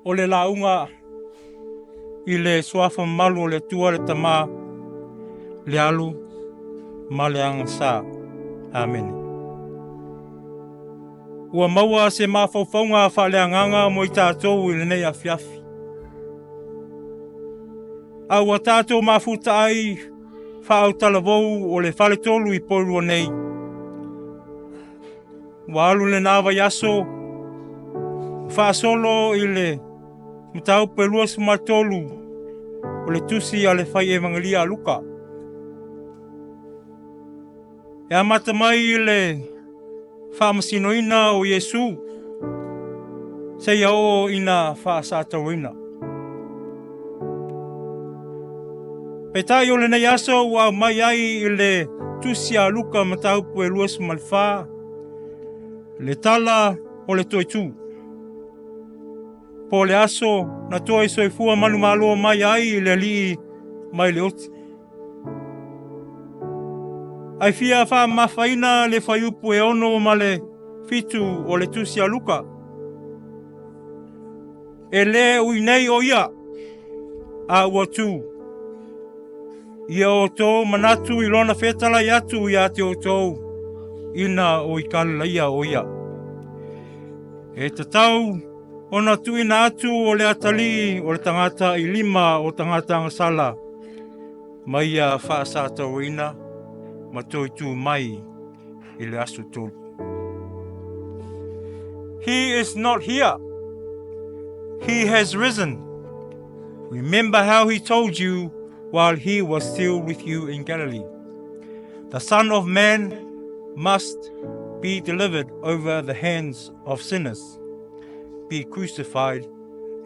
O le lauga i le suafa mamalu o le Atua le Tama, le Alu ma le Agasa. Amene. Ua maua se mafaufauga faaleagaga mo i tatou i lenei afiafi. A ua tatou mafuta ai faautalavou o le faletolu i Porirua nei. Ua alu lena vaiaso faasolo i le mataupu e 23 o le tusi a le fai evagelia a Luka. E amata mai i le faamasinoina o Iesu seia oo ina faasatauaina. Peitai o lenei aso ua aumai ai i le tusi a Luka mataupu e 24 le tala o le toe tu. Po o le aso na toe soifua manumalo mai ai le Alii mai le oti. Ae fia faamamafaina le fuaiupu e 6 ma le 7 o le tusi a Luka. E le ui nei o ia, a ua tu. Ia outou manatu i lona fetalai atu ia te outou, ina o i Kalilaia o ia. E tatau ona tuuina atu o le atalii o le tagata i lima o tagata agasala, ma ia faasatauaina ma toe tu mai i le aso tolu. He is not here. He has risen. Remember how he told you while he was still with you in Galilee. The Son of Man must be delivered over the hands of sinners, be crucified,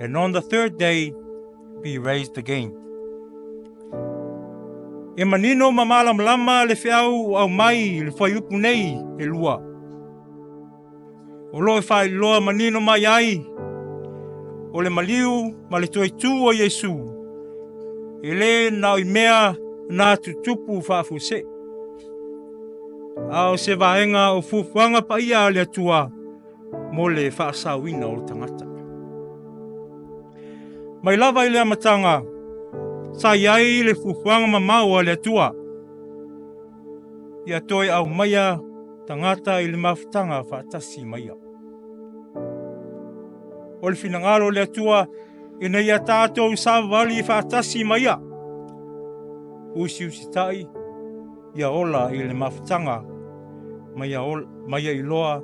and on the third day be raised again. E manino ma malamalama le feau ua aumai i le fuaiupu nei e lua. O lo o e faailoa manino mai ai o le maliu ma le toe tu o Iesu e le na o i mea na tutupu faafuasei. A o se vaega o fuafuaga paia a le Atua mo le faasaoina o le tagata. Mai lava i le amataga, sa i ai le fuafuaga mamao a le Atua ia toe aumaia tagata i le mafutaga faatasi ma ia. O le finagalo o le Atua ina ia tatou savavali faatasi ma ia, usiusitai ia ola i le mafutaga ma ia, ola, ma ia iloa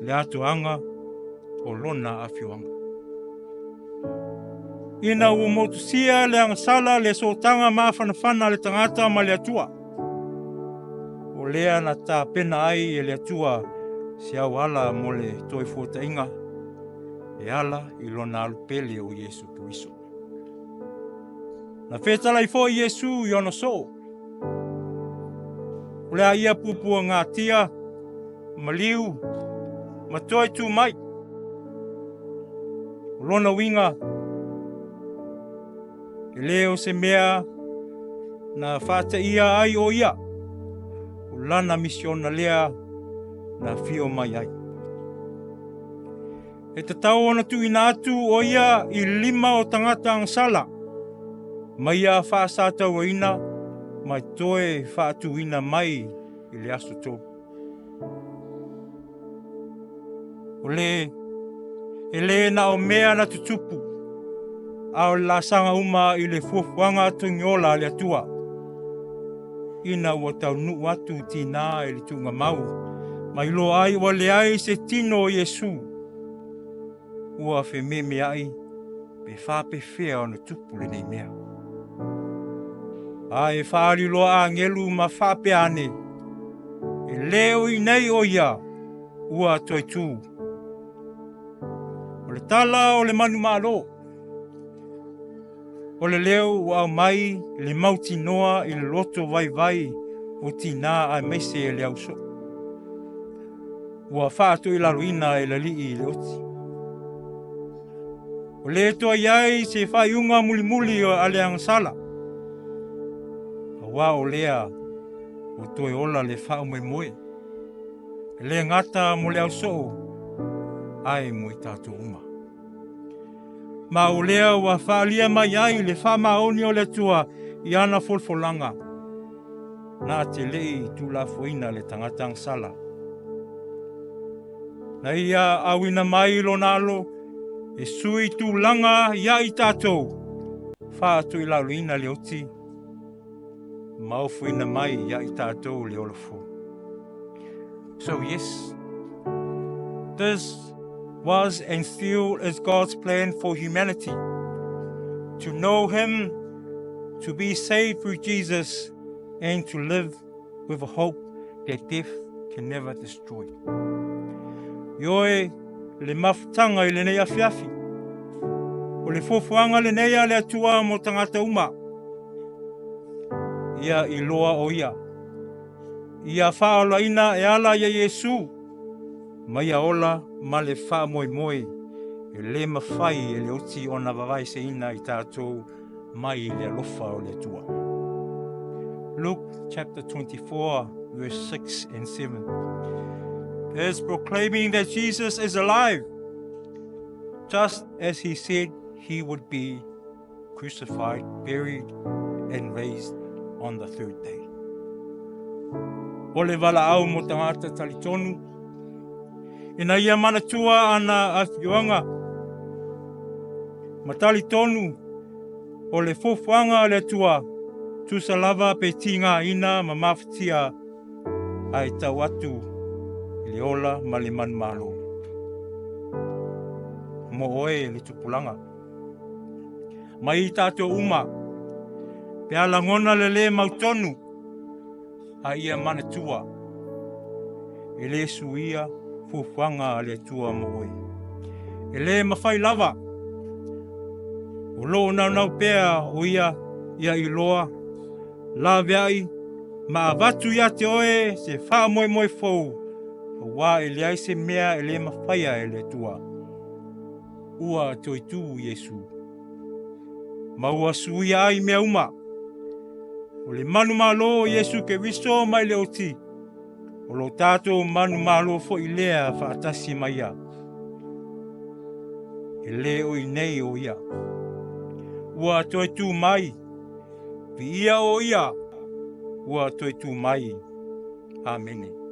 le atoaga o lona afioaga. Ina ua motusia le agasala le sootaga mafanafana a le tagata ma le Atua, o lea na tapena ai e le Atua se auala mo le toe fuataiga e ala i lona alupele o Iesu Keriso. Na fetalai foi Iesu i ona soo. O le a ia puapuagatia, maliu, ma toe tu mai. O lona uiga, e le o se mea na faateia ai o ia, o lana misiona lea na afio mai ai. E tatau ona tuuina atu o ia i lima o tagata agasala, ma ia faasatauaina ma toe faatuina mai i le aso tolu. O le e le na o mea na tutupu, a o le laasaga uma i le fuafuaga togiola a le Atua. Ina ua taunuu atu tinā i le tuugamau, ma iloa ai ua leai se tino o Iesu, ua fememeai pe faapefea ona tupu lenei mea. A e faaali loa agelu ma faapea ane, e le o i nei o ia, ua toe tu. O le tala o le manumalo, o le leo ua aumai le mautinoa i le loto vaivai o tinā aemaise le ausoo. Ua faatoilaloina e le Alii i le oti. O le toe i ai se faaiuga mulimuli a le agasala, auā o lea ua toe ola le faamoemoe, e le gata mo le ausoo, ae mo i tatou uma. Ma o lea ua faaalia mai ai le faamaoni o le Atua i ana folafolaga, na te le i tuulafoaina le tagata agasala. Na ia auina mai lona alo e sui tulaga ia i tatou, faatoilaloina le oti, ma ofoina mai ia i tatou le ola fou. So yes, this was and still is God's plan for humanity. To know Him, to be saved through Jesus, and to live with a hope that death can never destroy. Ioe le mafutaga i lenei afiafi. O le fuafuaga lenei a le Atua mo tagata uma. Ia iloa o ia. Ia faaolaina e ala ia Iesu, ma ia ola ma le faamoemoe e le mafai e le oti ona vavaeseina i tatou mai le alofa o le Atua. Luke chapter 24, verse 6 and 7 is proclaiming that Jesus is alive, just as he said he would be crucified, buried, and raised on the third day. O le valaau mo tagata talitonu, ina ia manatua ana afioaga, ma talitonu o le fuafuaga a le Atua, tusa lava pe tigaina ma mafatia ae tau atu i le ola ma le manumalo. Mo oe le tupulaga. Mai i tatou uma, pe a lagona le le mautonu, a ia manatua, e le suia fuafuaga a le Atua mo oe. E le mafai lava, o lo o naunau pea o ia ia iloa, laveai, ma avatu ia te oe se faamoemoe fou, auā e leai se mea e le mafaia e le Atua. Ua toe tu Iesu. Ma ua suia ai mea uma. O le manumalo o Iesu Keriso mai le oti, o lo tatou manumalo foi lea faatasi ma ia. E le o i inei o ia. Ua toe tu mai. Viia o ia. Ua toe tu mai. Amene.